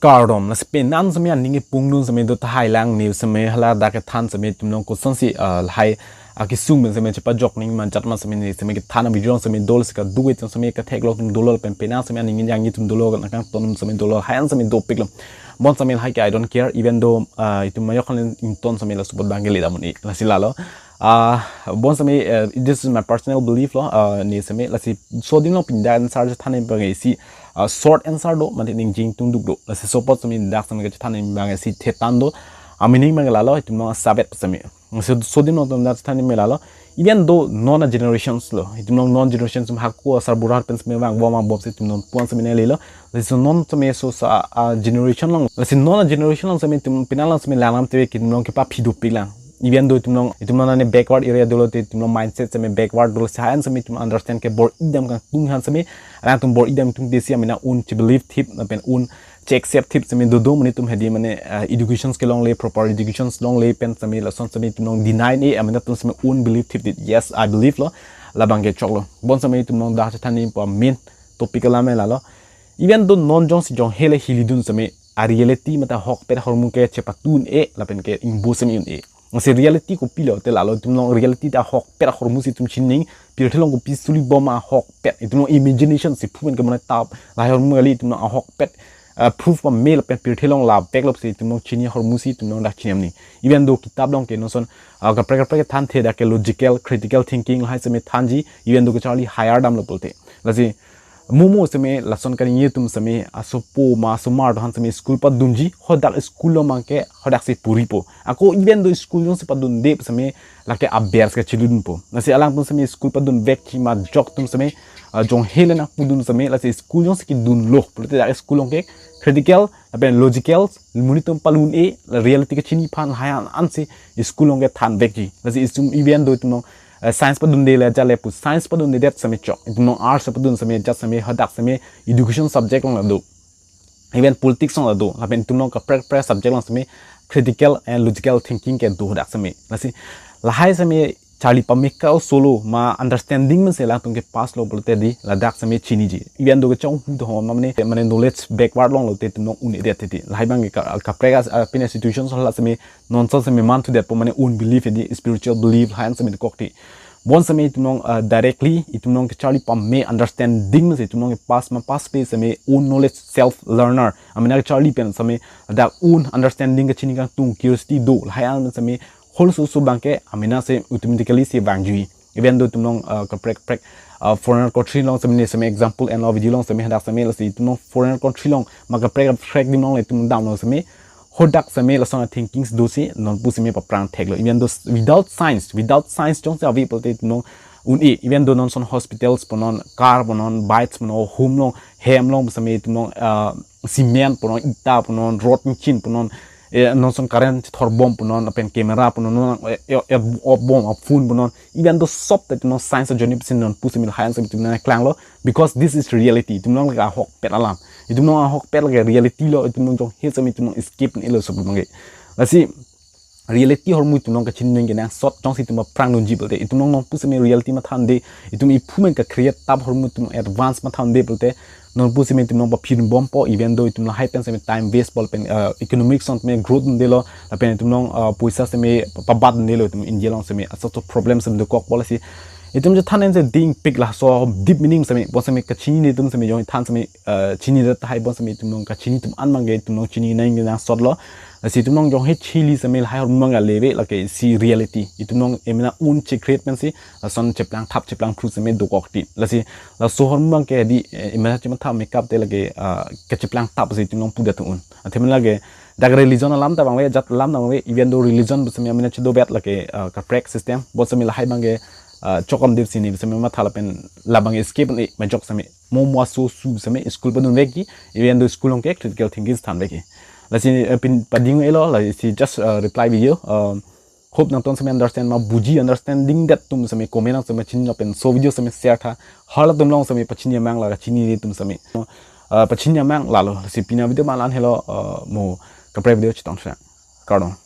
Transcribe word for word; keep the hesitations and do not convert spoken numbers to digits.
Kardom, lasi penang seme aning kepungdun seme do tahai lang ne seme hala dak kethan seme itum along kosonsi, ah, lahai akesung pen seme chepajok ning manjat ma seme ne seme kethan a-video along seme dolo si kaduk itum seme ketheklong atum dolo pen penang seme aning yang itum dolo nangkangton seme dolo hayan seme dopiklo. Bon seme lahai ke I don't care, even though, ah, itum mayok khan ington seme la support bangke le damuni. Lasi lalo. Ah, bon seme, eh, this is my personal belief lo. Ah, ne seme lasi sodim along pinda answer chethan abang isi, ah, short answer do, mate ning jing tungduk do. Lasi support seme dak seme kachethan abang isi thetan do. A meaning abang lalo, itum along sabet seme. So, sodim along itum dak chethan abang lalo. Even though non a generations lo, itum along non generations seme hako asar bura pen seme vangbom vangbom si itum non puan seme ne lelo. Lasi non seme so sa a generation along. Lasi non a generation along seme itum penang along seme langlam teve ke itum along kepaphi dopiklang. Even though itum along, itum along ne backward area dolo te itum along mindset seme backward dolo si hayan seme itum understand ke bor-idam kangtung han seme, alangtum bor-idam tungte si amena un che-believe thip lapen un che-accept thip seme dodo mane itum hedi mane, ah, educations kelongle, proper educations longle pen seme lason seme itum along deny ne, amena itum seme un believe thip dit. Yes, I believe lo. Labang ke choklo. Bon seme itum along dak chethan abang main topic alam lalo. Even though non jongsi jong hele hilidun seme a reality mate ahokpet ahormu ke chepatun e lapen ke ingbo seme un-e. Lasi reality kopilo te lalo, itum along reality ta ahokpet ahormu si itum chini ning, pirthe along kopi suli bom ahokpet. Itum along imagination si phu pen ke mane tap lahai ahormu kali, itum along ahokpet, ah, proof pame lapen pirthe along la back lop si itum along chini ahormu si itum along dak chini amni. Even though kitab along ke non ason, ah, kaprek kaprek than the dak ke logical, critical thinking lahai seme thanji, even though kacharli higher dam lo pulote. Lasi mo mo seme lason kaningje atum seme asopo ma asomar do han seme school padunji, hadak school along abang ke hadak si puripo. Ako even though school jongsi padunde seme lake aber si kachelunpo. Lasi alangtum seme school padun vekji ma jok atum seme, ah, jong hele nangpudun seme lasi school jongsi kedunlo pulote dak school along ke critical lapen logical monit atum palun e, la reality kachini aphan hayan ansi school along kethan vekji. Lasi itum even though itum along, eh, science padunde le jale pu, science padundedet seme chok. Itum along arts padun seme jat seme hadak seme education subject along la do. Even politics along la do. Lapen itum along kaprek kaprek subject along seme critical and logical thinking ke do hadak seme. Lasi lahai seme charli pameka o solo ma understanding pen si alangtum ke pass lo pulote di ladak seme chiniji. Even though kechonghu do ho ma mane, mane knowledge backward along lote itum along un-edet titi. Lahai abang ke ka, kaprek as, ah, pin institutions hala seme non ason seme manthudetpo mane un belief di, spiritual belief hayan seme kok ti. Bon seme itum along, ah, directly itum along kacharli pame understanding pen si itum along pass ma pass pe seme un knowledge self learner. Amena kacharli pen seme dak un understanding kachini kangtung curiosity do. Lahai an seme hol so so abang ke amena si automatically si vangjui. Even though itum along, uh, kaprek kaprek, uh, foreign country along seme ne seme example and video along seme hadak seme lasi itum along foreign country along ma kaprek kaprek adim along le itum damlo seme hadak seme lason a thinkings do si non pu seme paprang theklo. Even though s-, without science, without science jongsi ave pulote itum along un-e. Even though non ason hospitals punon, car punon, bikes punon, home along, hem along seme itum along, uh, cement punon, ita punon, rod machine punon, eh, non ason current thorbom punon, lapen camera punon, non, eh, eh, eh, bom, ah, phone punon. Even though sob ta itum along science ajoine pen si non pu seme lahai an seme itum along klanglo, because this is reality. Itum along lake ahokpet alam. Itum along ahokpet lake reality lo, itum along jong he seme itum along escape ne lo sob abang ke. Lasi reality ahormu itum along kachini ning kenangsot jongsi itum paprang dunji pulote. Itum along non pu seme reality matha un-e, itum iphu pen ka-create tap ahormu itum advance matha un-e pulote non pu seme itum along paphin bompo, even though itum lahai pen seme time waste bol pen, uh, economic song seme growth un-e lo, lapen itum along, uh, poisa seme pabat un-e lo itum India along seme aso so problem seme dokok policy. Itum chethan en si dingpik laso deep meaning seme, bon seme kachini ne itum seme jong than seme, uh, chinidet tahai bon seme itum along kachini atum an abang ke itum along chini nang kenangsot lo. Lasi itum along jong he chili seme lahai ahormu abang le ave lake si reality. Itum along emena un che-create pen si lason cheplang thap cheplang phru seme dokok ti. Lasi laso ahormu abang ke di, eh, emena chematha makeup te lake, ah, kacheplang thap si itum along pudet un. Athema lake dak religion alam ta abang ave, jat alam ta abang ave, even though religion pu seme amena chedovet lake, ah, kaprek system. Bon seme lahai abang ke, ah, chokam dip sini seme matha lapen labang escape ne majok seme mo mo aso su seme school padun vekji, even though school along ke critical thinking than vekji. Lasi, eh, pin pading elo, lasi just, uh, reply video. Um, hope nangtum seme understand ma buji, understanding det atum seme comment along seme chinilo pen so video seme share tha. Halatum along seme pachini amang la chini ne itum seme. Uh, pachini amang lalo. Lasi pini a-video ma la-an helo, uh, mo kaprek video chetong sa. Kardom.